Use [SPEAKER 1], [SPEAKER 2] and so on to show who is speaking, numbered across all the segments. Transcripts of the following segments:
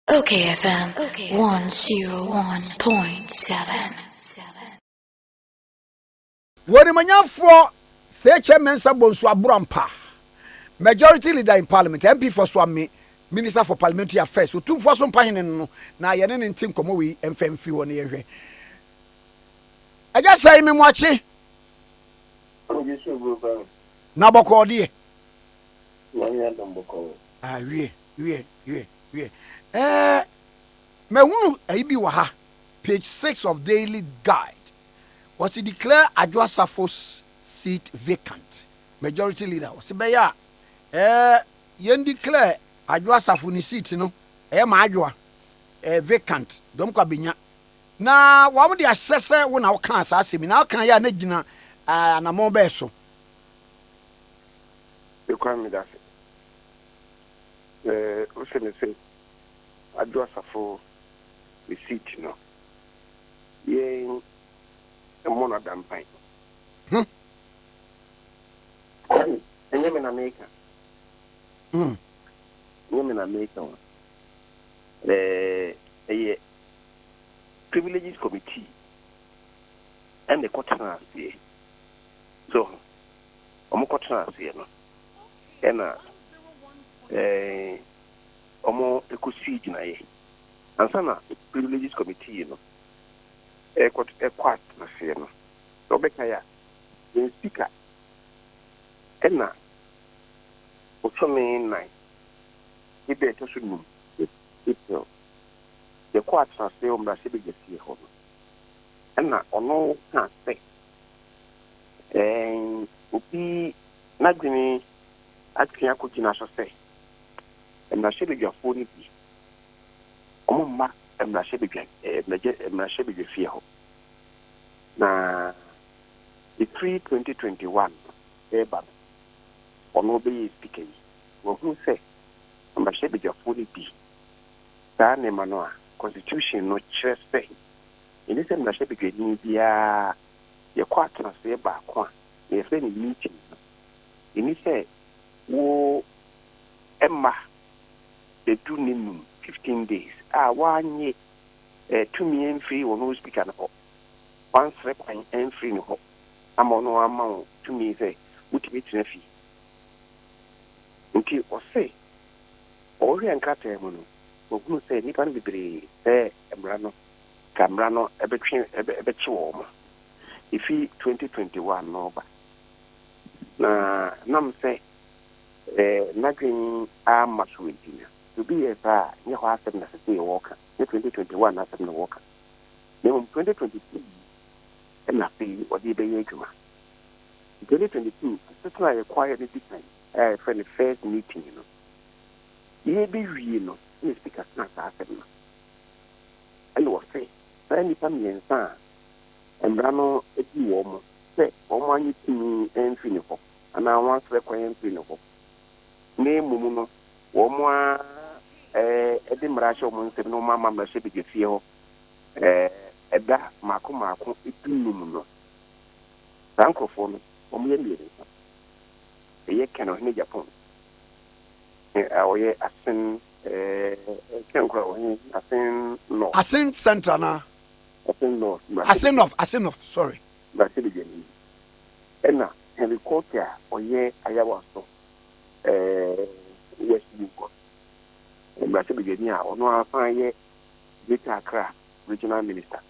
[SPEAKER 1] Okay FM 101.7.
[SPEAKER 2] Wɔnimanyamfoɔ Sɛ Mensah Bonsu Aborampa, Majority Leader in Parliament, MP for Suame, Minister for Parliamentary Affairs, Otumfoɔ so mpahene no, na yɛne ne nte nkɔmmɔ wei mfa mfiri hɔ ne yɛhwɛ. Agya sɛe me moakye. Na bɔkɔɔ deɛ. Ah, wie, wie, wie, wie. Mahunu ayi bi wɔ ha, page 6 of Daily Guide. Wɔsi declare Adwoa Safo's seat vacant. Majority Leader wɔsi bɛyɛ a yɛn declare Adwoa Safo ne seat no, ɛyɛ maa Adwoa, vacant. Dɔm kɔ abenya na wɔn de ahyɛ sɛ wo na wɔka saa asɛm yi na wɔka yɛ a na gyina anammɔn bɛɛ so.
[SPEAKER 3] Ekwan mi da se wosɛ me sɛ Adwoa Safo ne seat no, yɛn mmɔ no adampan. Ɛnyɛ me na meka. Ɛnyɛ me na meka o. Ɛyɛ Privileges Committee ɛna ɛkɔtena aseɛ so. Ɔmo kɔtena aseɛ no, ɛna ɔmo ɛkɔsii gyinaeɛ ansa na Privileges Committee no ɛkɔ atena aseɛ no. Na ɔbɛka yɛ a, yɛn Speaker ɛna bosome 4 ebe ɛtɔ so 5, April, yɛkɔ atena aseɛ wɔ mmarahyɛbadwafie hɔ no, ɛna ɔno ka sɛ obi n'adwene atwe akɔgyina so sɛ mmarahyɛbadwafoɔ no bi, ɔmo mma mmarahyɛbadwa ɛɛ mmarahyɛbadwafie hɔ. Na ɛfiri 2021 no ɛreba no, ɔno bɛyɛ Speaker yi, wahu sɛ mmarahyɛbadwafoɔ no bi saa nneɛma no a constitution no kyerɛ sɛ ɛne sɛ mmarahyɛbadwani biara yɛkɔ atenaseɛ baako a na yɛfrɛ no meeting no, ɛni sɛ wo ɛma bɛdu ne num 15 days a woanye tumi amfiri ɔno Speaker no hɔ, wansrɛ kwan amfiri ne hɔ ama ɔno ama wo tumi sɛ wotumi tena fie. Nti ɔse ɔhwɛ nkrataa mu no, wɔhunu sɛ nnipa no bebree sɛ mmara no ka mmara no ɛbɛtwe ɛbɛkye wɔn mo ɛfi 2021 no ba. Na nam sɛ n'adwen ama so nti no, obi yɛ saa a, nyɛ hɔ asɛm na sɛ sɛ wɔka ne 2021 asɛm na wɔka, na mmom 2022 ɛna afei ɔde bɛyɛ adwuma. 2022 asetena a yɛkɔayɛ no di kan a yɛfrɛ no first meeting no, yɛbɛwie no na Speaker tena saa asɛm no, ɛna wɔse saa nnipa mmiɛnsa a mmara no di wɔn mo sɛ wɔn anye tumi amfiri ne hɔ anaa wɔn asrɛ kwan amfiri ne hɔ, na mmom no wɔn a ɛde mmara ahyɛ wɔn nsam na wɔn ama mmarahyɛ badwa fie hɔ ɛda mmaako mmaako 15 no, saa nkurɔfoɔ no wɔn yɛ mmiɛnsa. Ɛyɛ Ken Ohene Agyapong a ɔyɛ Assin Ken kora ɔhe, Assin North.
[SPEAKER 2] Assin Central na.
[SPEAKER 3] Assin North.
[SPEAKER 2] Assin North, Assin North, sorry.
[SPEAKER 3] Mmarahyɛ badwani, ɛna Henry Quartey a ɔyɛ Ayawaso West Wuogon mmarahyɛ badwani a ɔno asan yɛ Greater Accra Regional Minister.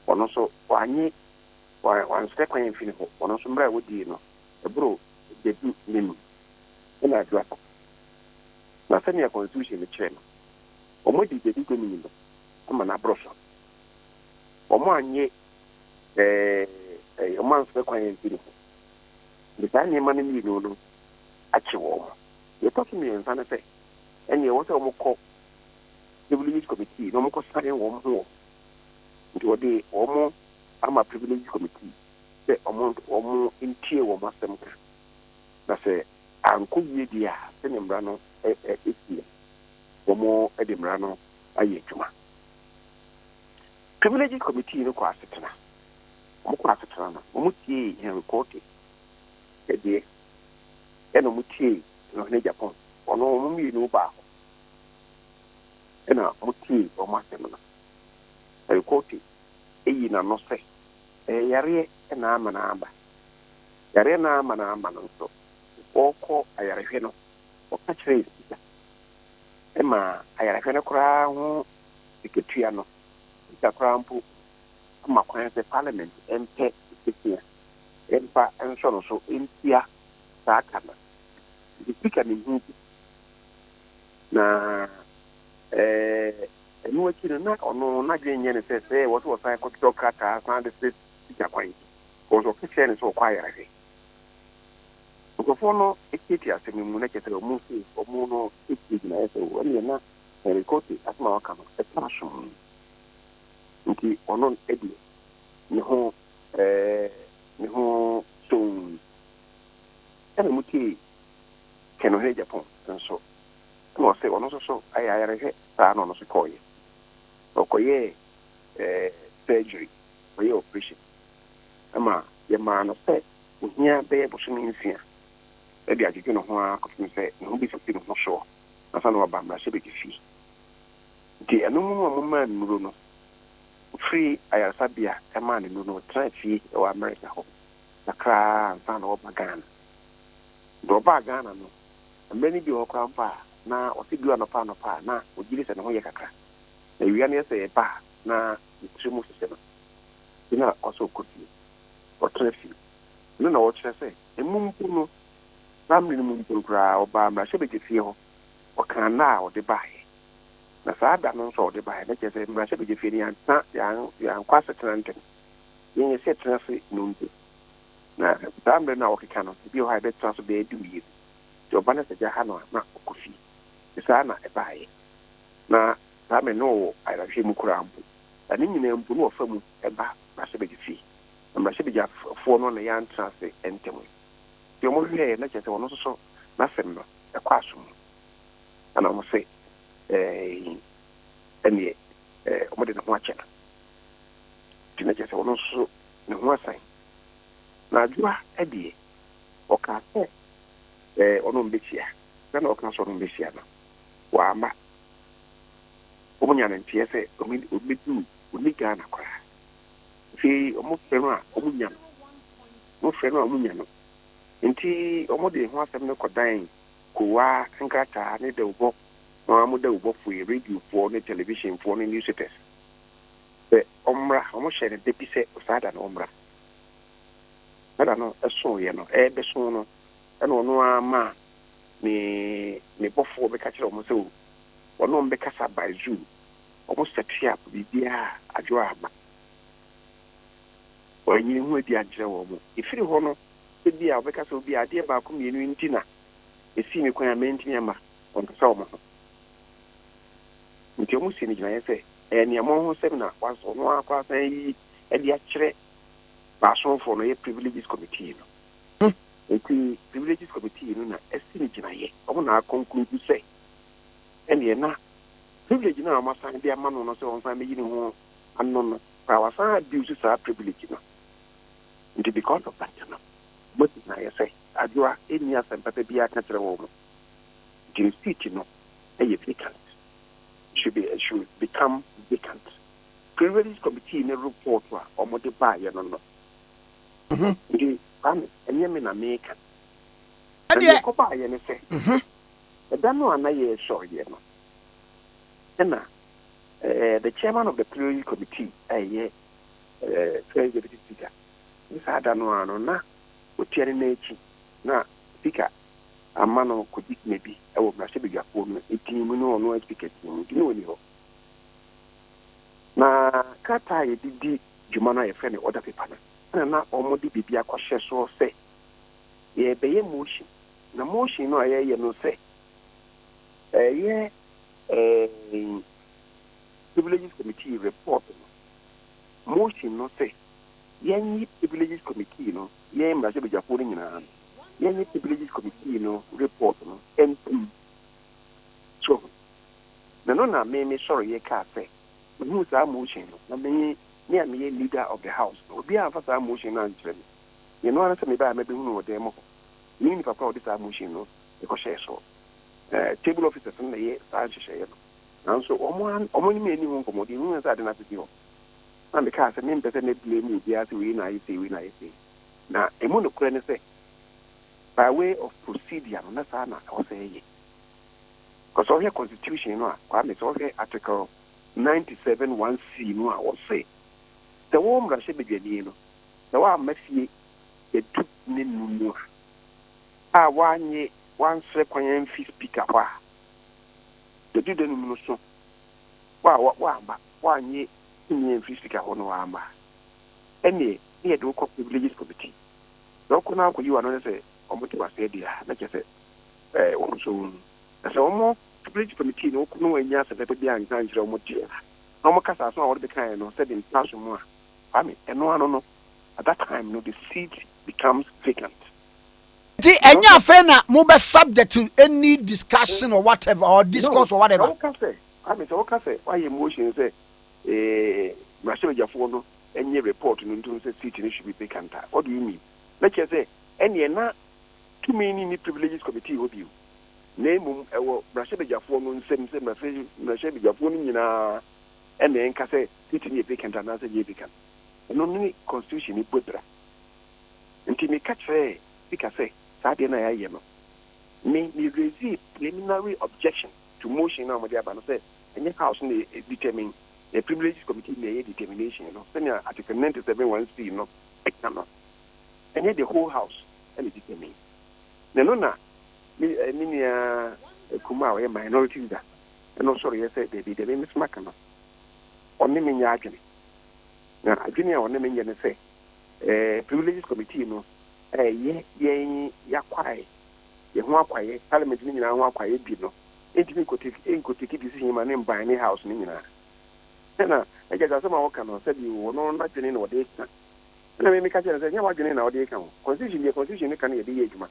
[SPEAKER 3] Ɔno nso wanye wansrɛ kwan mfi ne hɔ. Ɔno nso mmerɛ a wɔdii no ɛboro dadu ne num. Ɛna Adwoa Safo na sɛnea constitution no kyerɛ no, wɔn adi dadu 15 no ama no aboro so. Wɔn anye ɛɛ ɛɛ wɔn ansrɛ kwan mfi ne hɔ de saa nneɛma no mmienu no akye wɔn. Yɛtɔ so mmiɛnsa no sɛ ɛnneɛ ɛwɔ sɛ wɔkɔ Privileges Committee na wɔkɔ sane wɔn ho wɔ. Nti wɔde wɔn ama Privileges Committee sɛ wɔn ntie wɔn asɛm ka, na sɛ ankɔ yie deɛ a, sɛnea mmara no ɛ ɛ esi no, wɔn de mmara no ayɛ adwuma. Privileges Committee no kɔ asetena. Wɔn kɔ asetena no, wɔn tie Henry Quartey ɛdeɛ, ɛna wɔn tie Ohene Agyapong. Ɔno wɔn mmienu baako. Ɛna wɔtiee wɔn asɛm no. Harry Quartey yii n'ano sɛ, ɛyɛ yareɛ na ama no aba. Yareɛ no a ama no aba no nso, ɔrekɔ ayarehwɛ no, ɔka kyerɛɛ Peter ma ayarehwɛ no koraa ho sikatua no, Peter koraa mpo ama kwan sɛ Parliament mpɛ sika mfa nsɔ no so ntua saa ka no. Nti Speaker nim ho bi. Na ɛno akyi no, na ɔno n'adwene nyɛ no sɛ sɛ ɛwɔ sɛ ɔsan kɔtwerɛ krataa san de srɛ Speaker kwan. Because ɔka kyerɛɛ no sɛ ɔkɔ ayarehwɛ. Nkurɔfoɔ no tiatia asɛm no mu na kyerɛ sɛ wɔn nso wɔn no tie gyinaeɛ sɛ o ɛnneɛ na Henry Quartey asɛm a waka no ɛtɔ asom. Nti ɔno deɛ ne ho ne ho soo. Ɛna motiee Ken Ohene Agyapong nso ɛna ɔse ɔno nso so ayɛ ayarehwɛ saa na ɔno nso kɔeɛ. Na ɔkɔyɛɛ surgery, ɔkɔyɛɛ operation ma yɛmaa no sɛ ohia bɛyɛ bosome 6 de adwedwe ne ho ara kɔpem sɛ ne ho bɛsisi ne ho soɔ ansa na waba mmarahyɛbadwafie. Nti ɛno mu no a wɔmaa no nnuro no, ɔfirii ayaresabea maa no nnuro no, ɔtenaa fie wɔ Amerika hɔ kakra ara ansa na ɔreba Ghana. Nti ɔbaa Ghana no, mmerɛ no bi wɔ hɔ koraa mpo a, na ɔse du anɔpa anɔpa a na ɔgye di sɛ ne ho yɛ kakra. Na awia no yɛ sɛ ɛba a, na ne tiri mu hyehye no. Nti na ɔsɛ ɔkɔ fie, ɔtena fie. Ɛno na ɔkyerɛ sɛ emu mpo no, saa mmere no mu mpo no koraa, ɔbaa mmarahyɛbadwafie hɔ, ɔkaa nna a ɔde baeɛ. Na saa da no nso a ɔde baeɛ no, kyerɛ sɛ mmarahyɛbadwafie no, yɛantena, yɛankɔ asetena ntɛm. Yɛn yɛsɛ yɛtena ase nnɔndu. Na saa mmerɛ no a ɔkeka no, ebi wɔ hɔ a yɛbɛtena so bɛyɛ 12. Nti ɔba no sɛ gya ha no a, na ɔkɔ fie. Nti saa na ɛbaeɛ. Na saa mmerɛ no na ɔwɔ ayarehwɛ mu koraa mpo. Na ne nyinaa mpo na ɔfa mu ba mmarahyɛbadwafie. Na mmarahyɛbadwafoɔ no na yɛantena ase ntɛm. Nti wɔhwehwɛeɛ na kyerɛ sɛ ɔno nso so n'asɛm no ɛkɔ aso mu. Ɛna wɔse ɛɛ ɛneɛ ɛɛ wɔde ne ho akyɛ no. Nti na kyerɛ sɛ ɔno nso so ne ho asan. Na Adwoa deɛ ɔkaa sɛ ɛɛ ɔne wɔn bɛhyia. Berɛ na ɔkaa sɛ ɔne wɔn bɛhyia no, wamma. Wɔnya no nteɛ sɛ ɔmmɛduru, ɔnni Ghana koraa. Afei wɔfrɛ no a wɔnnya no. Wɔfrɛ no a wɔnnya no. Nti wɔde ho asɛm no kɔdan kowaa nkrataa ne dawubɔ, wɔn ara mo dawubɔfoɔ yi, radiofoɔ ne televisionfoɔ ne newspapers sɛ ɔmmra. Wɔhyɛɛ no da bi sɛ saa da no ɔmmra. Saa da no soeɛ no, ɛrebɛso no, ɛna ɔno ara maa ne ne bɔfoɔ bɛka kyerɛɛ wɔn sɛ o, wɔne wɔn bɛkasa by Zoom. Wɔn set up biribiara a Adwoa amma. Wɔanyi ne ho adi ankyerɛ wɔn. Ɛfiri hɔ no, ebia wɔbɛka sɛ obi a adeɛ baako mmienu nti na ɛsii me kwan a mantumi amma. Wɔnkasa wɔn ho. Nti wɔsii no gyinaeɛ sɛ ɛyɛ nea wɔn ho nsɛm na ɔno ara koraa san ayi de akyerɛ baasomfoɔ no, ɛyɛ Privileges Committee no. Nti Privileges Committee no na asi no gyinaeɛ. Wɔn na akɔnkludu sɛ ɛnneɛ na privilege no a wɔasan de ama no no sɛ ɔnsan mmɛyi ne ho ano no koraa wasan abuse saa privilege no. Nti because of that no, wɔasi gyinaeɛ sɛ Adwoa nni asɛm papa biara ka kyerɛ wɔn. Nti ne seat no yɛ vacant. Should be, should become vacant. Privilege Committee ne report a wɔde baeɛ no no. Nti Kwame, ɛnyɛ me na meka. Na deɛ
[SPEAKER 2] Ɛdeɛ.
[SPEAKER 3] ɛkɔbaeɛ ne sɛ, ɛda no a na yɛresɔreɛ no, ɛna the chairman of the Privilege Committee a ɛyɛ First Deputy Speaker, ne saa da no ara no na ɔtua ne nan akyi na Speaker ama no kɔdi dwuma bi wɔ mmarahyɛbadwafoɔ no din mu ne ɔno ara Speaker din mu, nti na ɔnni hɔ. Na krataa a yɛde di dwuma no a yɛfrɛ no order paper no, ɛna na wɔde biribi akɔhyɛ soɔ sɛ yɛrebɛyɛ motion. Na motion no a yɛreyɛ no sɛ ɛyɛ Privileges Committee report no, motion no sɛ yɛnyi Privileges Committee no, yɛn mmarahyɛbadwafoɔ no nyinaa no, yɛnyi Privileges Committee no report no ntom. So ho. Na no na me mesɔreeɛ kaa sɛ mehuu saa motion no, na me me a meyɛ leader of the house no, obiara amfa saa motion no ankyerɛ me. Deɛ ɛno ara ne sɛ mebaeɛ a mɛbɛhunu wɔ dan mu hɔ. Menni nipa korɔ a ɔde saa motion no kɔhyɛɛ soɔ. Table officers no na ɛyɛ saa nhyehyɛeɛ no. Nanso wɔn an wɔn ne me anni ho nkɔmmɔ. Deɛ mehu ne sɛ ade no asisi hɔ. Na mekaa sɛ mempɛ sɛ mɛ blame obiara sɛ wei na ayɛ sei, wei na ayɛ sei. Na ɛmu nokorɛ ne sɛ, by way of procedure no, na saa na ɛwɔ sɛ ɛyɛ. Because sɛ wohwɛ constitution no a, Kwame, sɛ wohwɛ Article 97 1C no a, wɔse sɛ wo mmarahyɛbadwani no, sɛ woamma fie dadu ne nu mu a, a woanye woansrɛ kwan amfi Speaker hɔ a, dadu da no mu no so, wo a woamma woanye tumi amfi Speaker hɔ no woamma a, ɛnneɛ ne yɛde wo kɔ Privileges Committee. Sɛ wokɔ na wokɔyi w'ano ne sɛ wɔte wo aseɛ deɛ a, na kyerɛ sɛ ɛɛ wo nso wo. Na sɛ wɔn Privilege Committee no wokɔ na wɔannya asɛm pɛpɛ bi anka ankyerɛ wɔn deɛ a, na wɔkasa asɛm a wɔde bɛkaeɛ no sɛ de ntra so mu a, Kwame, ɛno ano no, at that time no, the seat becomes vacant.
[SPEAKER 2] Nti ɛnyɛ afei na mobɛ subject to any discussion or whatever or discourse or whatever.
[SPEAKER 3] No, sɛ woka sɛ, Kwame, sɛ woka sɛ woayɛ motion sɛ eh, mmarahyɛbadwafoɔ no nye report no ntom sɛ seat no should be vacant a, what do you mean? Na kyerɛ sɛ ɛnneɛ na tumi no nni Privileges Committee hɔ bio, na mmom ɛwɔ mmarahyɛbadwafoɔ no nsam sɛ mmarahyɛbadwafoɔ no nyinaa na ɛnka sɛ seat no yɛ vacant anaasɛ ɛnyɛ vacant. Ɛno ne constitution no bɔ bra. Nti meka kyerɛɛ Speaker sɛ saa adeɛ no a yɛayɛ no, me me raisee preliminary objection to motion no a wɔde aba no sɛ ɛnyɛ House no na ɛdetermine, ɛyɛ Privileges Committee na ɛyɛ determination no sɛnea Article 97 1C no ka no. Ɛnyɛ the whole House na ɛdetermine. Na ɛno na me me nua kumaa a ɔyɛ minority leader no sɔreeɛ sɛ dabi, deɛ me nso maka no, ɔne me nyɛ adwene. Na adwene a ɔne me nyɛ ne sɛ eh, Privileges Committee no ɛyɛ yɛn yakwae, yɛn ho akwaeɛ, Parliament no nyinaa ho akwaeɛ bi no, ɛntumi nkɔ take decision ma ne mban ne House no nyinaa. Ɛna ɛgya sɛ asɛm a wɔka no, sɛbi ɔno n'adwene na ɔde ka. Ɛna me meka kyerɛ no sɛ nyɛ w'adwene na ɔde ka o. Constitution deɛ, constitution no ka no yɛde yɛ adwuma.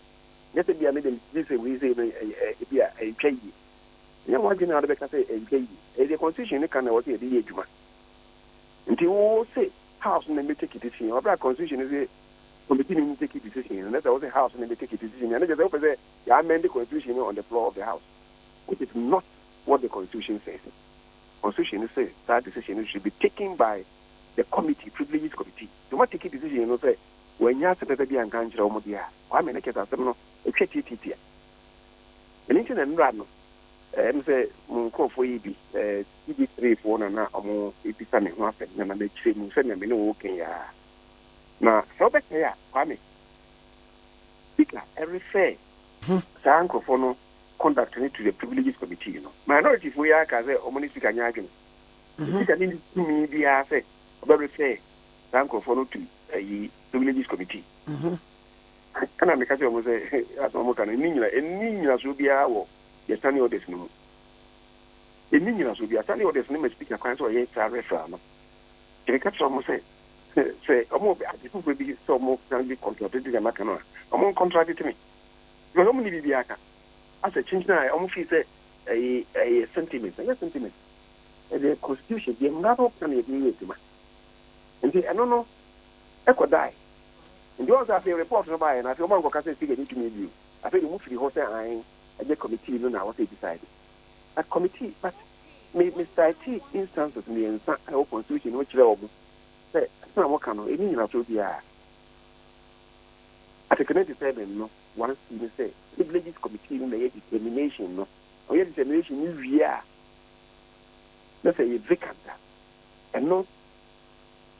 [SPEAKER 3] Nyɛ sɛ bia me de gye sɛ wei sei no ebi a ɛntwa yie. Nyɛ w'adwene na wode bɛka sɛ ɛntwa yie. Ɛyɛ deɛ constitution no ka na ɛwɔ sɛ yɛde yɛ adwuma. Nti wo se House no na ɛbɛ take decision. Wɔ berɛ a constitution no se committee no take decision no, na sɛ wo se House no bɛ take decision a, na kyerɛ sɛ wopɛ sɛ yɛ amend the constitution no on the floor of the House, which is not what the constitution says. Constitution no say saa decision no should be taken by the committee, Privileges Committee. Nti wɔn take decision no sɛ wɔannya asɛm pɛpɛ bi anka ankyerɛ wɔn deɛ a, Kwame, na kyerɛ sɛ asɛm no atwa tiatiatia. Ɛno nti na nnora no, ɛm sɛ mo nkurɔfoɔ yi bi, TV3 foɔ na na wɔn ebisa me ho asɛm na na makyerɛ mu sɛnea me ne wo reka yi ara. Na sɛ wobɛkae a, Kwame, Speaker ɛrefer saa nkurɔfoɔ no conduct no to the Privileges Committee no, minority foɔ yi ara kaa sɛ wɔn ne Speaker nyɛ adwene. Speaker ne tumi biara sɛ ɔbɛ refer saa nkurɔfoɔ no to ayi Privileges Committee. Ɛna meka kyerɛ wɔn sɛ asɛm a wɔka no ɛnni nyina ɛnni nyinasoɔ biara wɔ yɛ standing orders no mu. Ɛnni nyinasoɔ biara. Standing orders no ma Speaker kwan sɛ ɔyɛ saa referral no. Nti meka kyerɛ wɔn sɛ sɛ wɔn ade foforɔ bi sɛ wɔn kan bi contradict deɛ maka no a, wɔn contradict me. Because wɔn nni biribiara ka. Asɛ kyenkyen a wɔn feel sɛ ɛyɛ ɛyɛ sentiment. Ɛnyɛ sentiment. Ɛyɛ constitution deɛ mmara no ka na yɛde yɛ adwuma. Nti ɛno no ɛkɔ dae. Nti wɔn sɛ afei report no baeɛ no, afei wɔn ankɔka sɛ Speaker ni tumi bio. Afei de wɔn firi hɔ sɛ ae, ɛnyɛ committee no na wɔsɛ decide. But committee, but me cite instances mmiɛnsa a ɛwɔ constitution no kyerɛ wɔn sɛ asɛm a wɔka no ɛni nyinasoɔ biara. Article 97 no 1C no sɛ Privileges Committee no na ɛyɛ determination no. Ɔyɛ determination no wie a, na sɛ ɛyɛ vacant a, ɛno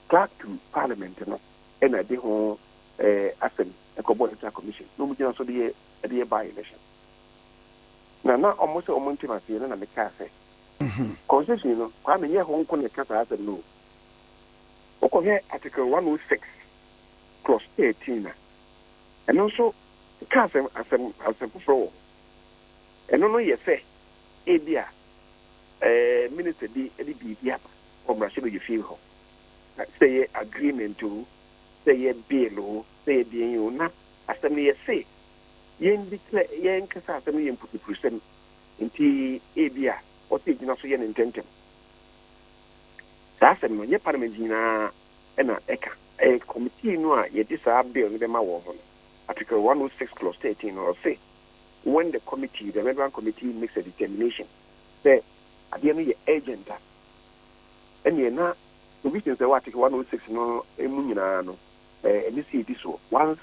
[SPEAKER 3] clerk to Parliament no ɛna ɛde ho asɛm ɛkɔbɔ Electoral Commission na wɔn gyina so de yɛ by election. Na wɔn sɛ wɔn ntem aseɛ no na mekaa sɛ constitution no, Kwame, nyɛ hɔ nko na ɛka saa asɛm no o. Wokɔhwɛ Article 106 clause 13 a, ɛno nso ka asɛm foforɔ wɔ hɔ. Ɛno no yɛ sɛ ebi a minister bi de biribi aba wɔ mmarahyɛbadwa fie hɔ, sɛ yɛ agreement o, sɛ yɛ bill o, sɛ yɛ deɛn o, na asɛm no yɛ se yɛn declare yɛn kasa asɛm no yɛ mputupurusɛm, nti ebi a ɔsɛ gyina so yɛ ne ntɛntɛm. Saa asɛm no nyɛ Parliament nyinaa ɛna ɛka, ɛyɛ committee no a yɛde saa bill no bɛma wɔn no. Article 106 clause 13 no, ɔse when the committee, the relevant committee, makes a determination sɛ Adeɛ no yɛ urgent a, ɛneɛ na provisions a ɛwɔ Article 106 no mu nyinaa no, ɛne sɛ ɛdi soɔ once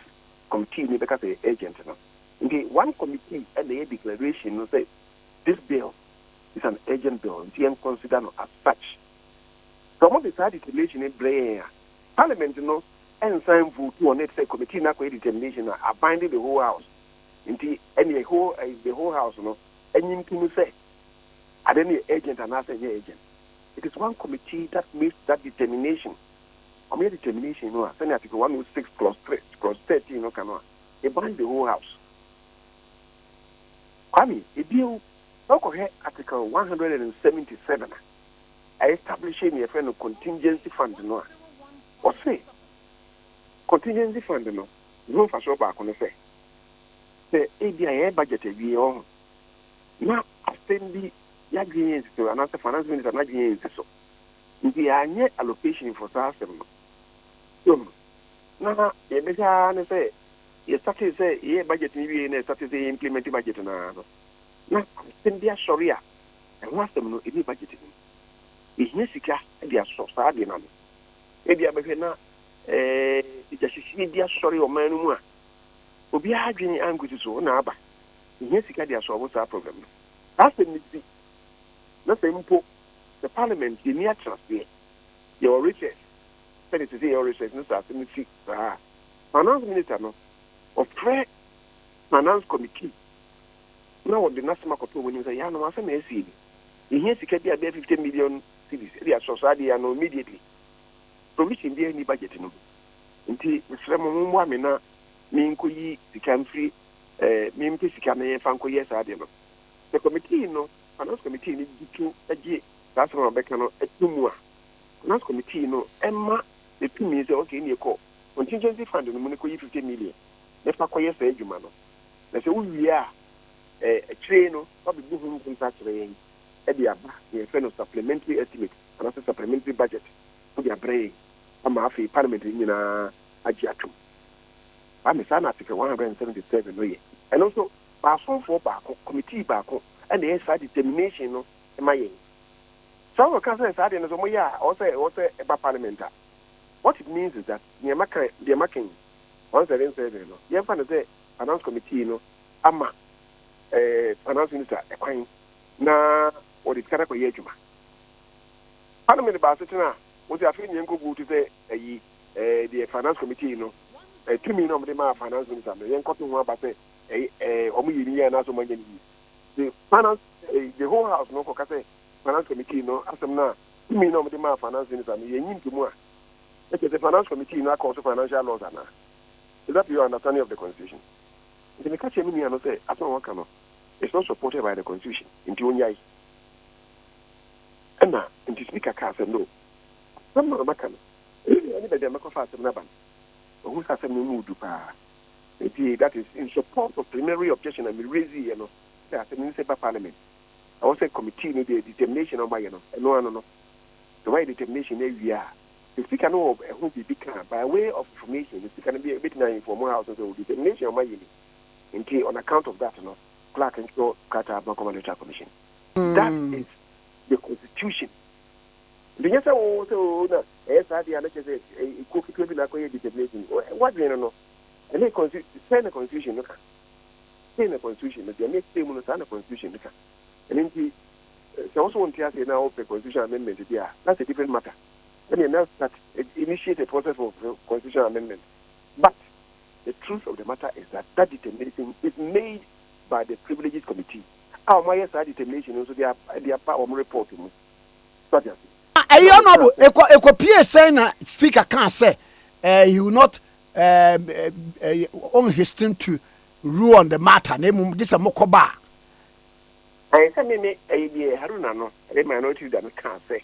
[SPEAKER 3] committee no bɛka sɛ urgent no. Nti one committee ɛna ɛyɛ declaration no sɛ this bill is an urgent bill, nti yɛn consider no as such. Sɛ ɔmo de saa determination no brɛ yɛn a, Parliament no ɛnsan vote on it sɛ committee no akɔyɛ determination a abinding the whole house. Nti ɛne the whole house no ɛnyi ntom sɛ ade no yɛ urgent anaasɛ ɛnyɛ urgent. It is one committee that makes that determination. Ɔmo yɛ determination no a, sɛnea Article 106 clause 3 clause 13 no ka no a, it binds the whole house. Kwame, ebio na ɔkɔhwɛ Article 177 a establish ne yɛfrɛ no contingency fund no a, ɔse contingency fund no ne ho mfasoɔ baako no sɛ ebi a yɛyɛ budget awie wɔ ho na asɛm bi yɛadwene yɛ nsi so anaasɛ Finance Minister n'adwene yɛ nsi so, nti yɛanyɛ allocation for saa asɛm no so, na yɛbɛhwɛ ara ne sɛ yɛsate sɛ yɛyɛ budget no wie na yɛsate sɛ yɛ implement budget no ara no, na asɛm bi asɔre a ɛho asɛm no ɛni budget no mu, ɛhia sika de asɔ saa adeɛ no ano. Ebi abɛhwɛ na gyahyehyie bi asɔre ɔman no mu a obiara adwene ankosi so na aba, ɛhia sika de asɔɔbo saa problem no. Saa asɛm no si na sɛ mpo the Parliament yɛni atena aseɛ, yɛwɔ recess, sɛde sɛ yɛwɔ recess no, saa asɛm no si saa, Finance Minister no ɔfrɛ Finance Committee na wɔde n'asɛm akɔtɔ wɔn anim sɛ yɛanom asɛm na ɛsi ni, yɛhia sika bi a bɛyɛ 50 million cedis ɛde asɔ saa adeɛ ano immediately, provision bi ani budget no mu, nti mesrɛ mo, mommoa me na menkɔyi sika mfiri mempɛ sika na yɛmfa nkɔyɛ saa adeɛ no. Sɛ committee no, Finance Committee no gye to gye saa asɛm a wɔbɛka no to mu a, Finance Committee no ɛma ne tumi sɛ okay, ne kɔ contingency fund no mu ne kɔyi 50 million ne fa kɔyɛ saa adwuma no, na sɛ wowie a, akyire no wabɛbu ho nkonta kyerɛ yɛn ɛde aba yɛfrɛ no supplementary estimate anaasɛ supplementary budget, wode abrɛ yɛn ama afei Parliament no nyinaa agye atom. Ame saa na Article 177 no yɛ. Ɛno nso baasomfoɔ baako, committee baako ɛna ɛyɛ saa determination no ma yɛn. Saa wɔka sɛ saa deɛ no sɛ moyɛ a, ɛwɔ sɛ ɛba Parliament a, what it means is that nea maka deɛ maka yi, 177 no, yɛmfa no sɛ Finance Committee no ama Finance Minister ɛkwan na wɔde sika no akɔyɛ adwuma. Parliament baase tena a wɔsi afei nea nkɔ te sɛ ɛyi deɛ Finance Committee no tumi na wɔde maa Finance Minister no, yɛnkɔto ho aba sɛ ɛyi wɔn yɛ ni yie anaasɛ wɔn anyɛ ni yie. The finance the whole house no kɔka sɛ Finance Committee no asɛm na tumi na wɔde maa Finance Minister no, yɛnyi ntomu a, ɛkyɛ sɛ Finance Committee no akɔ so financial laws anaa? Is that your understanding of the constitution? Nti meka kyerɛ me nua no sɛ asɛm a wɔka no is not supported by the constitution, nti onyae. Ɛna nti Speaker kaa sɛ no, asɛm no a maka no ɛne baabi a mɛkɔfa asɛm no aba no, ɔhu sɛ asɛm no mu du paa. Nti that is in support of preliminary objection a me raise yɛ no sɛ asɛm no sɛ ba Parliament, ɛwɔ sɛ committee no deɛ determination a ɔmayɛ no, ɛno ano no sɛ wɔayɛ determination no awie a, the Speaker no wɔ ɛho biribi ka by way of information. The Speaker no bi ebɛtumi a inform house sɛ o determination a ɔmayɛ ni, nti on account of that no, clerk ntwerɛ krataa ma kɔma Electoral Commission. That is the constitution. Nti nyɛ sɛ wo sɛ o na ɛyɛ saa deɛ a na kyerɛ sɛ ekuo ketewa bi na akɔyɛ determination. Wadwene no ɛne sɛ na constitution no ka sɛ na constitution no deɛ mekyerɛ mu no, saa na constitution no ka. Ɛno nti sɛ wo so wonte aseɛ na wopɛ constitution amendment bi a, that's a different matter. Ɛne now start initiate a process for constitutional amendment, but the truth of the matter is that that determination is made by the Privileges Committee a wɔn ayɛ saa determination no nso de aba wɔn report mu so ate ase.
[SPEAKER 2] Ɛyi, Honourable, ekɔ pie sɛn na Speaker kan sɛ he will not on hasten to rule on the matter, na emu gye sɛ mokɔ ba?
[SPEAKER 3] Ɛyɛ sɛ meme ɛyɛ deɛ Haruna no ɛyɛ Minority Leader no kaa sɛ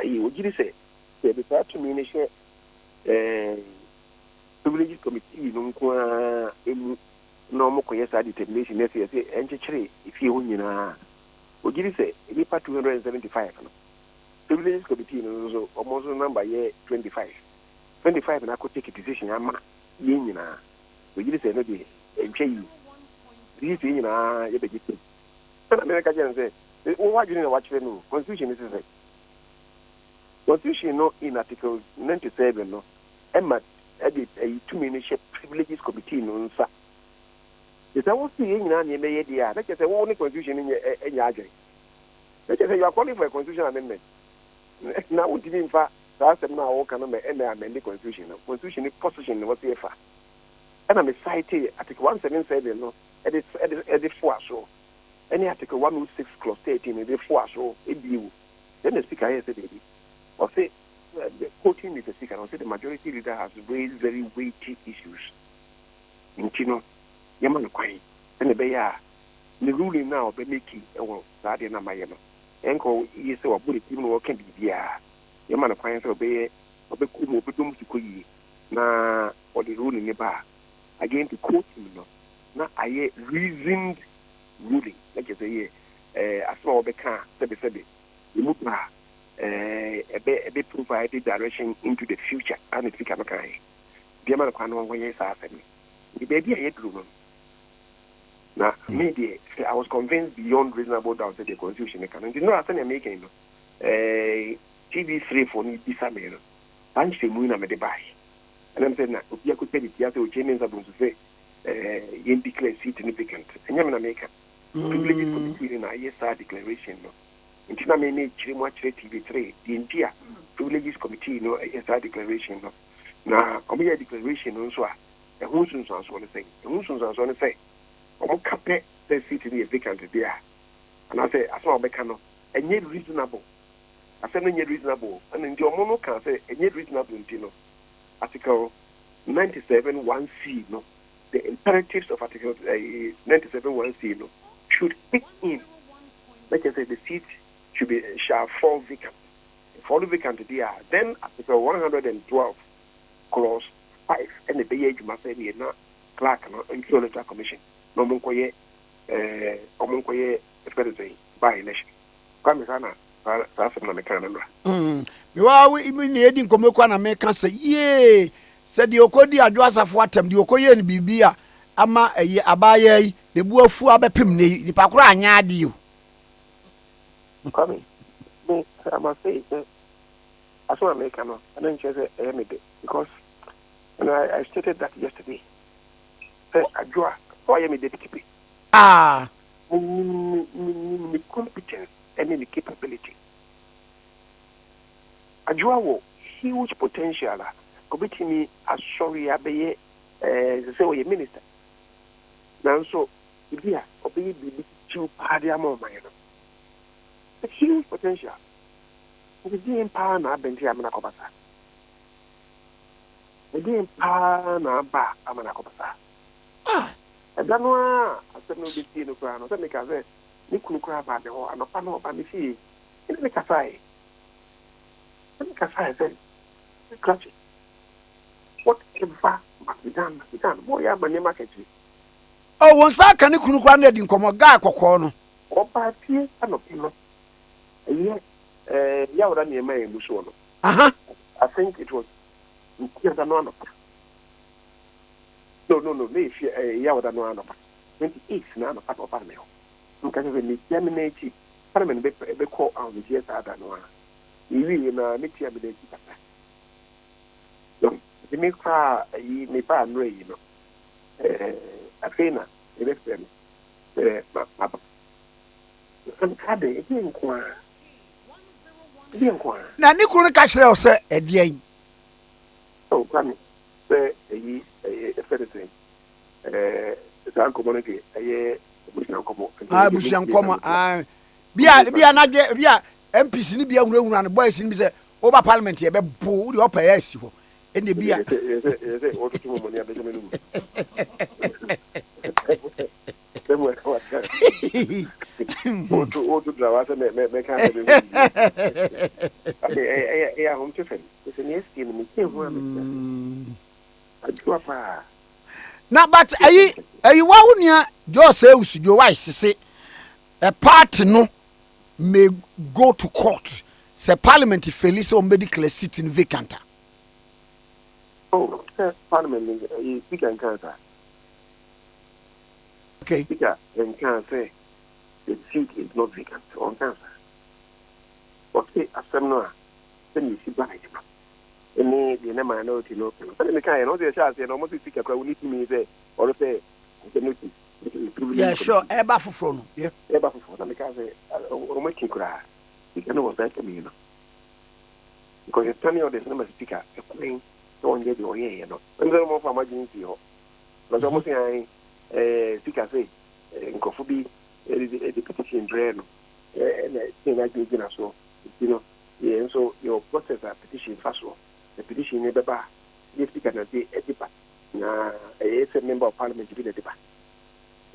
[SPEAKER 3] ɛyɛ ogyiri sɛ yɛde saa tumi no hyɛ Privileges Committee no nko ara emu na wɔn kɔyɛ saa determination na ɛsɛ yɛsɛ ɛnkyekyere efie hɔ nyinaa, ogyiri sɛ nipa 275 no, Privileges Committee no nso wɔn nso number yɛ 25 25 na akɔ take decision ama yɛn nyinaa, ogyiri sɛ ɛno deɛ ɛntwa yie, yi sɛ yɛn nyinaa yɛbɛgye tem. Ɛna mɛka kyerɛ no sɛ Wo w'adwene na wakyerɛ no o. Constitution no sɛ constitution no in article 97 no ɛma ɛde ɛyi tumi no hyɛ Privileges Committee no nsa. Te sɛ wo se yɛn nyinaa nneɛma yɛ deɛ a, na kyerɛ sɛ wo ne constitution no nyɛ ɛnyɛ adwene, na kyerɛ sɛ you are calling for a constitution amendment, na wontumi mfa saa asɛm no a wɔka no ma ɛmɛ amend constitution no. Constitution no position no wɔse yɛfa, ɛna me cite article 177 no ɛde foa so, ɛne article 106 clause 13 ɛde foa so ebiewu. Then the Speaker yɛ sɛ baabi ɔse, quoting Mr. Speaker, ɔse the majority leader has raised very weighty issues, nti no yɛma no kwan ɛna ɛbɛyɛ a ne ruling no a ɔbɛ make ɛwɔ saa adeɛ no amayɛ no, ɛnkɔ yie sɛ wabɔ ne tirim na wɔka biribiara. Yɛma no kwan sɛ ɔbɛyɛ, ɔbɛkɔ mu, ɔbɛdɔm sukɔ yie na ɔde ruling ne ba a, again to quote him no, na ayɛ reasoned ruling, na kyerɛ sɛ yɛ asɛm a wɔbɛka a sɛbesɛbe emu ba a ɛbɛ provide direction into the future. Ana Speaker no kan yɛ deɛ ma no kwan no wɔnkɔyɛ saa asɛm no. Nti baabi a yɛduru no na me deɛ sɛ I was convinced beyond reasonable doubt sɛ the constitution no ka no. Nti no a sɛnea meka yi no, TV3 foɔ no bisa me no, saa nkyerɛmu yi na mede baeɛ. Ɛnam sɛ na obi akɔtwa ne tia sɛ Okyei Mensah Bonsu sɛ yɛn declare seat no vacant. Ɛnyɛ me na meka. Privileges Committee no na ayɛ saa declaration no. Nti na me mekyerɛ mu akyerɛ TV3 deɛ nti a Privileges Committee no ɛyɛ saa declaration no, na ɔmoyɛ declaration no nso a, ɛho nsunsuansoɔ no sɛn? Ɛho nsunsuansoɔ no sɛ ɔmo ka pɛ sɛ seat no yɛ vacant deɛ a, anaasɛ asɛm a wɔbɛka no ɛnyɛ reasonable, asɛm no nyɛ reasonable. Ɛna nti ɔmo no ka sɛ ɛnyɛ reasonable, nti no article 97(1)(c) no, the imperatives of article 97(1)(c) no should kick in, na kyerɛ sɛ the seat should be shall fall vacant. Fall vacant deɛ a, then article 112 clause 5 ɛna ɛbɛyɛ adwuma sɛ neɛ na clerk no ntwerɛ Electoral Commission na ɔmo nkɔyɛ ɛfɛ de sɛ by election. Kwame, saa na saa asɛm na meka no mmra.
[SPEAKER 2] Mewa ne yɛdi nkɔmmɔ kɔ na meka sɛ yee, sɛ deɛ ɔkɔdi Adwoa Safo atɛm, deɛ ɔkɔyɛ no biribi a ama ɛyɛ abaayɛ yi ne bu afu abɛpem ne yi, nipa koro anyɛ adeɛ o.
[SPEAKER 3] Kwame, me ama sɛ asɛm a meka no, ɛno nkyerɛ sɛ ɛyɛ me de, because and I stated that yesterday sɛ Adwoa ɔyɛ me deputy pe menim ne competence ɛne ne capability. Adwoa wɔ huge potential a obɛtumi asɔre abɛyɛ sɛ ɔyɛ minister, nanso ebi a ɔbɛyɛ biribi titiriw paa de ama ɔman no, a huge potential. Nti deɛn paa na abɛnti amena kɔba saa? Ɛdeɛn paa na aba a ama no akɔba saa? Ɛda no a asɛm no wobɛsie no koraa no, sɛ meka sɛ ne kunu koraa baa me hɔ anɔpa no, ɔba me fie ɛne me kasaeɛ, ɛne me kasaeɛ sɛ, "Krakye, whatever must be done must be done." Moyɛ ama nneɛma akɛkyere.
[SPEAKER 2] Oh, wɔn nsa aka ne kunu koraa na adi nkɔmmɔ gaa kɔkɔɔ no.
[SPEAKER 3] Ɔbaa fie anɔpa no, ɛyɛ yawura nneɛma yɛ mu soɔ no. I think it was Nkuada no anɔpa. No, ne yɛ fie yawura no anɔpa 28 na anɔpa na ɔbaa me hɔ. Nka sɛ metia me n'akyi, parliament bɛkɔ ahomegyeɛ saa da no a mewie na metia me n'akyi kasa no, nti me koraa ayi mebaa mmerɛ yi no, afei na mebɛfrɛ no sɛ maba nka de ɛdeɛ nko a, ɛdeɛ nko a.
[SPEAKER 2] Na ne kunu no ka kyerɛ wo sɛ ɛdeɛn?
[SPEAKER 3] Oh, Kwame, sɛ ɛyi ɛyɛ ɛfɛ de sɛ saa nkɔmɔ no deɛ, ɛyɛ abusua nkɔmɔ.
[SPEAKER 2] Ah, abusua nkɔmmɔ. Ah, bia bia n'adwe bia MPs ni bia hunahuna no, boys ni bi sɛ woba parliament yɛ bɛ bo wo deɛ, ɔpɛ yɛ asi hɔ ɛnna bia.
[SPEAKER 3] Yɛ sɛ wɔtoto mɔmɔ ni abɛhyɛ m'anum sɛ mo ɛka wata woto dra wa sɛ mɛka sɛ mɛhu bibi ade. Ɛyɛ ahomte fam sɛ neɛ asie no metie ho a mete ase Adwoa paa.
[SPEAKER 2] Na but ayi wa wo nua Joe Ewusu Joe Wise sese a party no may go to court sɛ parliament fail sɛ wɔn bɛ declare seat no vacant a.
[SPEAKER 3] Oh, sɛ parliament no, ɛyɛ Speaker nkaa saa. Speaker nkaa sɛ The seat is not vacant. Ɔnka saa. Ɔte asɛm no a, sɛnea esi baeɛ no ne deɛ na minority no ka no, sɛdeɛ mekaeɛ no, ɔsɛ yɛhyɛ aseɛ no, ɔmo sɛ Speaker koraa wɔnni tumi sɛ ɔrefɛ asɛm no to privilege committee.
[SPEAKER 2] Ɛba foforɔ no, yeah.
[SPEAKER 3] Ɛba foforɔ na mekaa sɛ ɔmo akyi koraa Speaker no wɔ saa tumi no, because yɛ standing orders no ma Speaker ɛkwan sɛ ɔnyɛ deɛ ɔyɛeɛ no. Ɛm sɛ ɔmo fa ɔmo adwene nsie hɔ na sɛ ɔmo sɛ an Speaker sɛ nkurɔfo bi ɛde petition brɛ no, ɛna ɛtee n'adwene gyina soɔ. Nti no yɛn nso yɛwɔ process a petition fa soɔ, na petition no bɛba a, yɛ Speaker na de ɛde ba, na ɛyɛ sɛ member of parliament bi na ɛde ba.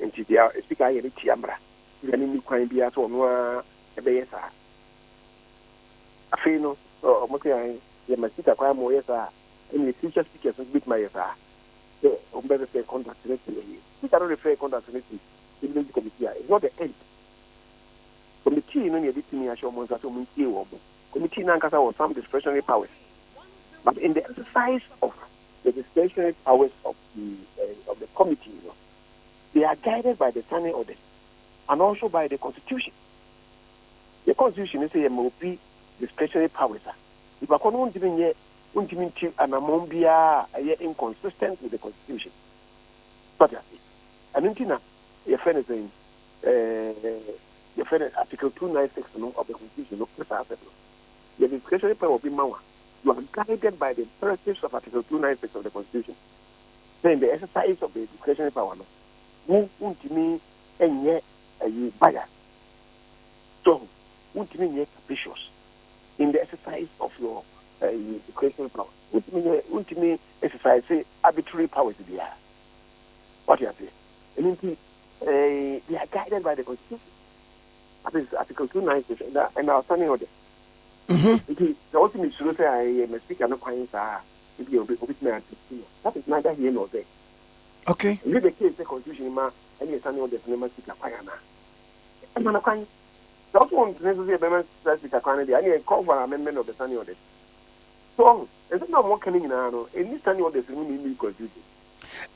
[SPEAKER 3] Nti deɛ Speaker ayɛ no tia mmara. Speaker no nni kwan biara sɛ ɔno ara ɛbɛyɛ saa. Afei no ɔmo sɛ an yɛma Speaker kwan ma ɔyɛ saa a, ɛne future speakers nso bɛtumi ayɛ saa sɛ ɔmo bɛ refer conduct no to ɛyɛ Speaker no refer conduct no to privilege committee a, it's not the end. Committee no na yɛde tumi ahyɛ ɔmo nsa sɛ ɔmo ntie wɔ mo. Committee no ankasa wɔ some discretionary powers, but in the exercise of the discretionary powers of the committee, they are guided by the standing orders and also by the constitution. The constitution sɛ yɛma obi discretionary powers a, nipa kɔ no wontumi nyɛ, wontumi nti anammɔn biara a ɛyɛ inconsistent with the constitution. But ɛno nti na yɛfrɛ no sɛn, yɛfrɛ no Article 296 no of the constitution no. Saa asɛm no, yɛ discretionary power bi ma wa, you are guided by the imperatives of Article 296 of the constitution. Then the exercise of the discretionary power no, wo wontumi nyɛ ɛyi bias, so wontumi nyɛ capricious in the exercise of your discretionary power. Wontumi nyɛ, wontumi exercise arbitrary powers biara. What you say, ɛno nti they are guided by the constitution. That is Article 296 and our standing order. Nti sɛ wɔsi mi suro sɛ ayɛ mɛ Speaker no kwan saa, ebi yɛ obi obitumi ati, that is neither here nor there. Is it the case sɛ constitution ma ɛne standing orders ne ma Speaker kwan ana ɛma no kwan sɛ ɔso wɔn ntene so sɛ yɛbɛma saa Speaker kwan no deɛ, ɛne call for amendment of the standing orders. So ɔho ɛsɛ na ɔmo ka no nyinaa no, ɛni standing orders no mu ne ni constitution.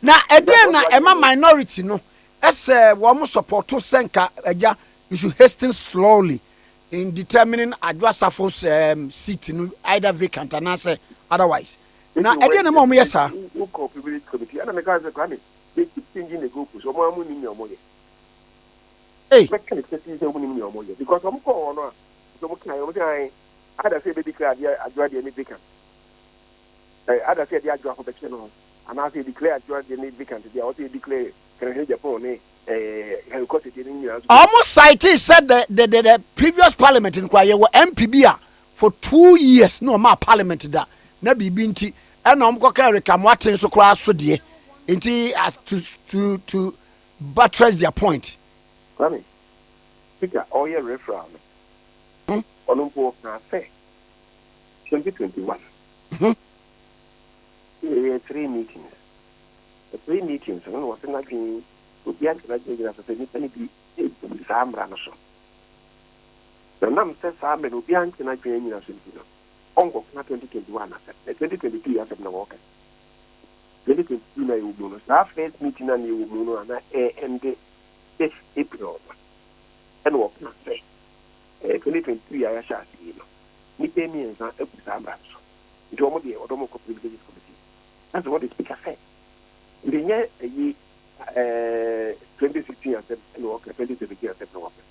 [SPEAKER 2] Na ɛdeɛ na ɛma minority no ɛsɛ wɔn support sɛ nka ɛgya you should hasten slowly in determining Adwoa Safo's seat no either vacant anaasɛ otherwise, na ɛdeɛ na ɛma wɔn yɛ saa?
[SPEAKER 3] Wokɔ privilege committee ɛna meka sɛ, Kwame, they keep changing the goalposts. Ɔmo amu nim nea ɔmo yɛ.
[SPEAKER 2] Hey.
[SPEAKER 3] Mɛka ne kɛse sɛ ɔmo nim nea ɔmo yɛ, because ɔmo kɔɔ hɔ no a, sɛ ɔmo kan ɔmo sɛ ayi ada sɛ ebi declare adeɛ Adwoa deɛ ne vacant, ada sɛ yɛde Adwoa kɔ bɛkyɛ no anaasɛ yɛ declare Adwoa deɛ ne vacant deɛ, ɔsɛ yɛ declare Kennedy Agyapong ne Henry Quartey deɛ ne nyinaa nso.
[SPEAKER 2] Ɔmo cite sɛ the previous parliament nkwa yɛ wɔ MP bi a for 2 years na ɔma parliament da na biribi nti ɛna ɔmo kɔka Eric Amoaten nso koraa so deɛ, nti as to buttress their point.
[SPEAKER 3] Kwame, Speaker ɔyɛ referral no, ɔno mpo ɔka sɛ 2021 yɛyɛ three meetings. The three meetings no na wɔsɛ n'adwene obi ate n'adwene gyina so sɛ nnipa no bi ebu saa mmara no so, na nam sɛ saa mmara no obi ante n'adwene nyina so nti no, ɔnkɔka 2021 asɛm na 2022 yɛ asɛm na wɔka 2022 na yɛwɔ mu no. Saa first meeting na yɛwɔ mu no ana ɛɛnde 5 April no, ɛna wɔka sɛ 2022 yɛ ayɛhyɛ ase yi no, nnipa mmiɛnsa abu saa mmara no so, nti wɔn deɛ ɔdɔm kɔ privileges committee. That's what the Speaker said. Nti nyɛ ɛyi 2016 asɛm ɛna wɔka, 2017 asɛm na wɔka,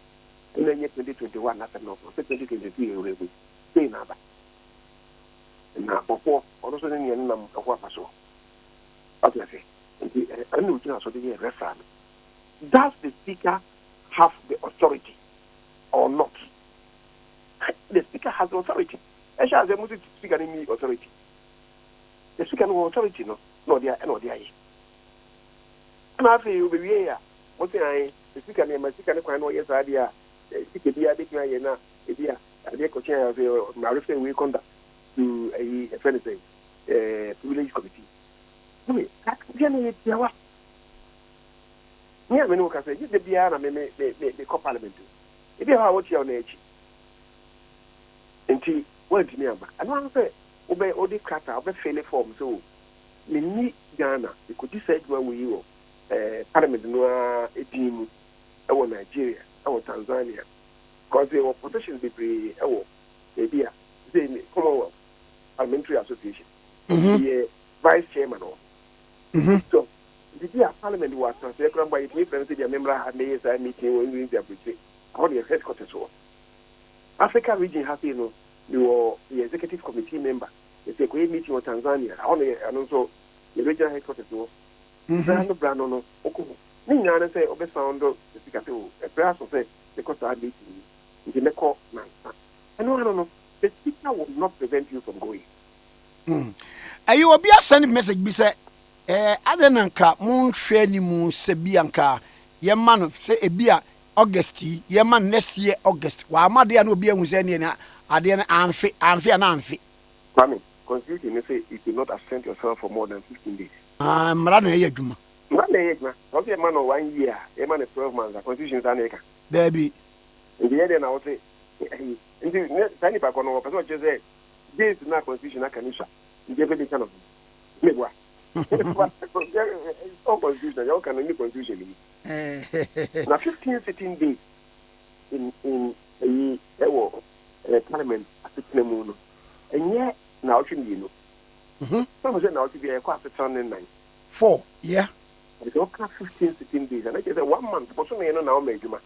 [SPEAKER 3] ɛna nyɛ 2021 asɛm na wɔka, sɛ 2022 yɛ wura mu sei na aba na bɔfoɔ ɔno nso ne nea nenam ɛho afa so ɔte ase. Nti ɛna ogyina so de yɛ referral no. Does the Speaker have the authority or not? The Speaker has the authority. Ɛhyɛ asɛ mo sɛ Speaker no ni authority. The Speaker no wɔ authority no na ɔde ɛna ɔde ayɛ. Ɛna afei obewie a, mo sɛ ayi the Speaker no ɛma Speaker no kwan na ɔyɛ saa deɛ a, Speaker biara bɛtumi ayɛ na ebi a adeɛ kɔkyɛn a sɛ ma refer wei conduct to ɛyi ɛfɛ no sɛ privilege committee. Ɛmi adeɛ no yɛ tiawa ní àmì ní wò kasa yíyá biara na me kɔ parliament o, ebi a hɔ a wɔkyia wɔn n'akyi nti wɔntumi aba. Ɛno ano sɛ wobɛ wode krataa wobɛ fill form sɛ o menni Ghana ekodi saa adwuma wɔ yi wɔ parliament no ara edin mu ɛwɔ Nigeria. Ɛwɔ Tanzania, because yɛwɔ positions bebree ɛwɔ baabi a sɛ Commonwealth Parliamentary Association, yɛ vice chairman wɔ. So nti bi a parliament wɔ atenaseɛ koraa mpo a, yɛtumi frɛ no sɛ deɛ memmra ha mɛyɛ saa meeting wɔ Indonesia aburokyire. Ɛhɔ de yɛ headquarters wɔ Africa region ha sei no. Mewɔ yɛ executive committee member. Yɛsɛ yɛkɔyɛ meeting wɔ Tanzania, ɛhɔ no yɛ ɛno nso yɛ regional headquarters wɔ. Bra no, bra no, wokɔ hɔ ne nyinaa no sɛ wobɛsan do sika sɛ o ɛbrɛ aso sɛ mekɔ saa meeting yi, nti mɛkɔ nansa. Ɛno ano no, the speaker will not prevent you from going.
[SPEAKER 2] Ɛyi, obi asend message bi sɛ adɛn na nka monhwɛ anim sɛ bi anka yɛma no sɛ ebi a August yi, yɛma no next year August, wama deɛ a na obi ahu sɛ neɛ na adeɛ no amfe amfe a na amfe.
[SPEAKER 3] Kwame, constitution no sɛ you could not absent yourself for more than 15 days.
[SPEAKER 2] Ah, mmara na ɛyɛ adwuma.
[SPEAKER 3] Mmara na ɛyɛ adwuma. Sɛ ɔsɛ yɛma no one year a, yɛma no 12 months a, constitution saa na ɛka.
[SPEAKER 2] Daabi.
[SPEAKER 3] Nti yɛ deɛ na wɔse ɛyi nti saa nipa kɔ no, wɔpɛ sɛ ɔkyerɛ sɛ days na constitution aka ne sua, nti ɛfɛ de ka no meboa all constitution yɛ ɔka no ne constitution no mu na 15 sitting days in ɛyi ɛwɔ parliament asetena mu no, ɛnyɛ naawɔtwe 2. Sɛ mo sɛ naawɔtwe bi a yɛkɔ asetena ne nan.
[SPEAKER 2] Four, yeah.
[SPEAKER 3] Ɛsɛ ɔka 15 sitting days ɛna kyerɛ sɛ one month, bɔsɔmɛ no na ɔma adwuma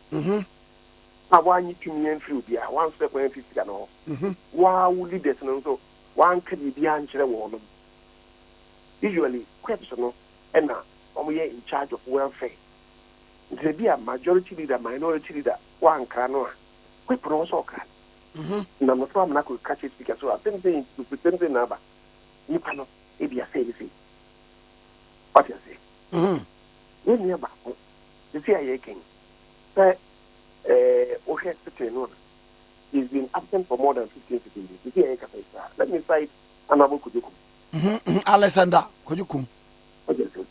[SPEAKER 3] a woanye tumi amfiri obiara, woansrɛ kwan amfiri sika no hɔ, waa wo leaders no nso woanka biribiara nkyerɛ wɔn no. Usually whips no ɛna wɔyɛ in charge of welfare, nti sɛ bi a majority leader, minority leader woankra no a, whip no wɔ sɛ ɔkra no nam no so amena kɔ ka kyerɛ speaker so asɛm sɛ sɛm sɛ naaba nipa no ebi asɛ ne sei, wate ase. Yɛn nua baako sisi a yɛkɛn sɛ wohwɛ sitting no a, he's been absent for more than 15 sitting days. Sisi a yɛkasa yi saa, let me cite Honourable Kojo Kum.
[SPEAKER 2] Alexander Kojo Kum.
[SPEAKER 3] Ɔgye sɛ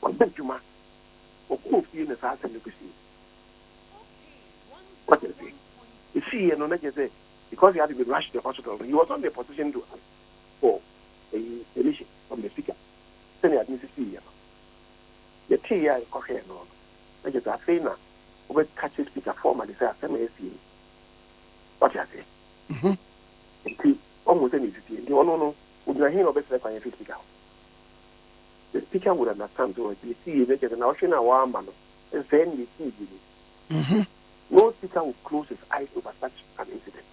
[SPEAKER 3] ɔbɛ adwuma, ɔkɔɔ fie na saa asɛm no kɔsie, wate ase. Ɛsiiɛ no na kyerɛ sɛ because he had to be rushed to the hospital, he was not in a position to ask for a permission from the speaker. Sɛnea ade no sisiiɛ no, yɛteeɛ a yɛkɔhwɛɛ no na kyerɛ sɛ afei na wobɛka kyerɛ speaker formally sɛ asɛm a ɛsie no, wate ase. Nti ɔhu sɛ ne ɛsisie, nti ɔno no ogyina he na ɔbɛsrɛ kwan yɛfiri speaker hɔ? The speaker would understand sɛ ɔde ɛsiiɛ no kyerɛ sɛ na ɔhwɛ no a wɔama no sɛ ne ɛsii bi ni. No speaker will close his eyes over such an incident.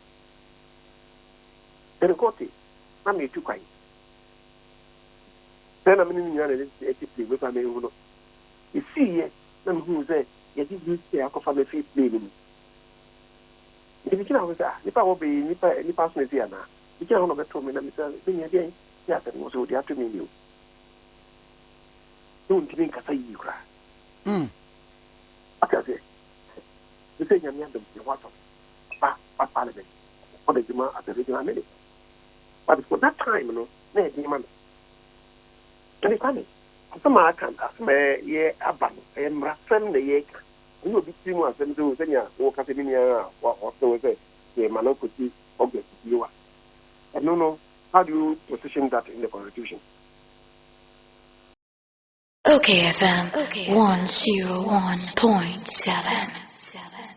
[SPEAKER 3] Ɛrekɔte na meetu kwan sɛ na mene ne nyinaa na ɛte plane mekora mehu no ɛsiiɛ na mehuu sɛ yɛde wheelchair akɔfa me firi plane no mu. Nti megyina hɔ sɛ, ah, nipa a wɔbɛyi nipa so na ɛsi anaa megyina hɔ na ɔbɛtoo me na mesɛ menya deɛn yɛ asɛm no sɛ wɔde ato me ni o na ɔntumi nkasa yie koraa. Ate aseɛ ne sɛ Nyame adom ne ho atɔ ba parliament, ɔde adwuma as a regional minister, but for that time no na ɛden ma no. Ɛne Kwame, asɛm a aka, asɛm a yɛ aba no, ɛyɛ mmarasɛm na yɛka, ɛnyɛ obi tiri mu asɛm sɛ o sɛnea wɔka sɛ me nua a wɔsɛ wo sɛ yɛma no kɔsi August bio a, ɛno no, how do you position that in the constitution?
[SPEAKER 1] Okay FM 101.7.